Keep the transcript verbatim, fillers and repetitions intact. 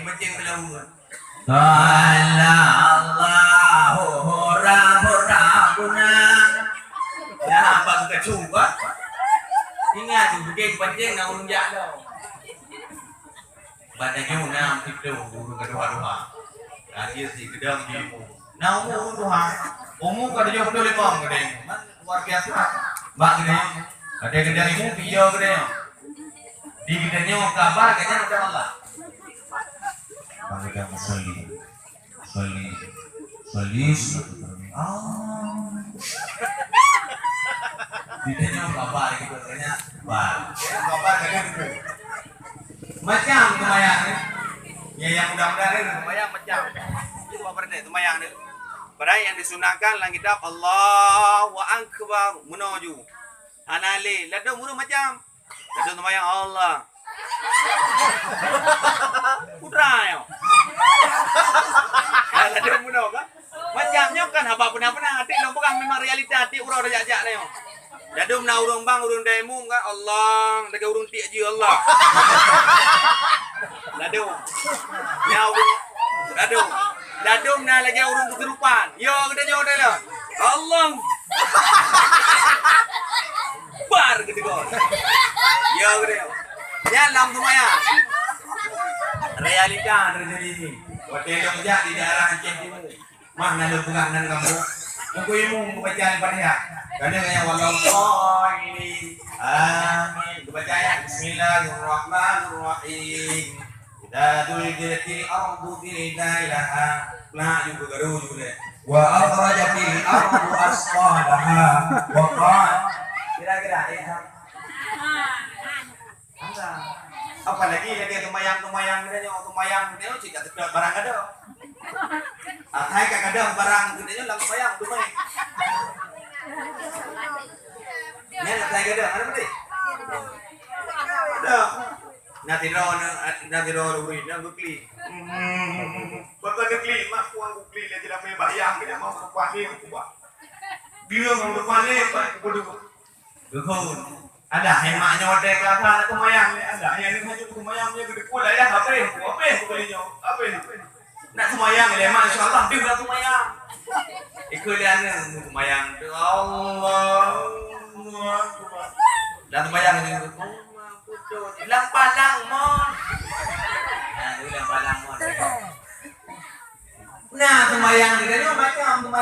Mancing seulaweuet. Sallallahu hura hura guna. Ya, abang kecuba. Ingat tu, bukit pancing na ureueng jak lom. Bak tanyoe na siploh ureueng ka tuha-tuha. Lagèe si geudong di umu. Na umu ureueng tuha. Umu ka tujoh ploh limong geudong. Man luar biasa. Bak geudong. Ada geudong ibu, piye geudong. Di geutanyoe kabar geutanyoe macam Allah. Bak geudong soli. Soli. Soli sunat tarawih. Ah. Di geutanyoe kabar gitu katanya. Bar. Ya, kabar geutanyoe gitu. Macam seumayang ni. Ya, yang mudah-mudahan ni seumayang macam. Itu apa ni seumayang ni? Padahal yang disunahkan dalam kitab Allahu Akbar. Meunoe ju. Hana lé. Ladôm ureueng macam. Ladôm seumayang Allah. Putra nyoe. Ladôm bunoe kan? Macam nyoe kan haba peuna-peuna. Até lôn peugah memang realita até uroe jak-jak nyoe. Ladôm na ureueng bang, ureueng daimum kan? Allah, lagèe ureueng tiek jih Allah. Ladôm. Nyan ureueng ladôm. Ladôm na lagèe ureueng keusurupan. Yo, geutanyoe dah lah. Allah. Bar geuteugor. Ya, geutanyoe. Nyan lam seumayang. Realita teujadi nyoe. Watèe lôn jak di daerah Aceh Timu. Mah na lôn peugah nan kamoe. Teungku Imum geubaca Al-Fatihah. Ka lheueh nyan waladdallin. Amin. Geubaca ayat Bismillahirrahmanirrahim. Idza zulzilatil ardu zilzalaha. Nah, juga garu juga deh. Wa akhrajatil ardu asqalaha. Wa qala. Kira-kira, eh, ha? Enggak. Apalagi lagèe seumayang-seumayang geutanyoe, seumayang geutanyoe cit ka seutôt barang gadôh. Asai ka gadôh barang geutanyoe lam seumayang, teumé. Nyan asai gadôh, ada beutôi? Ada. Na sidroe, na, na sidroe ureueng, na geuklik. Bak geuklik, mak puang geuklik, lé jilamé bayang, keu jamah meurumpah lé, meurumpah. Bilang meurumpah lé, Pak, bodoh. Geuhon. Ada, hai mak nyoe watèe ka, ka, nak seumayang, ada. Hai aneuk nyoe seumayang, nyoe geudeukul ayah, habéh, habéh, habéh, habéh. Nak seumayang lé mak, insya Allah deuh lam seumayang. Ikôt lé aneuk seumayang, Allahu Akbar. Lam seumayang lé, lam palang mon. Nah, lam palang mon. Nah, seumayang lé, macam seumayang.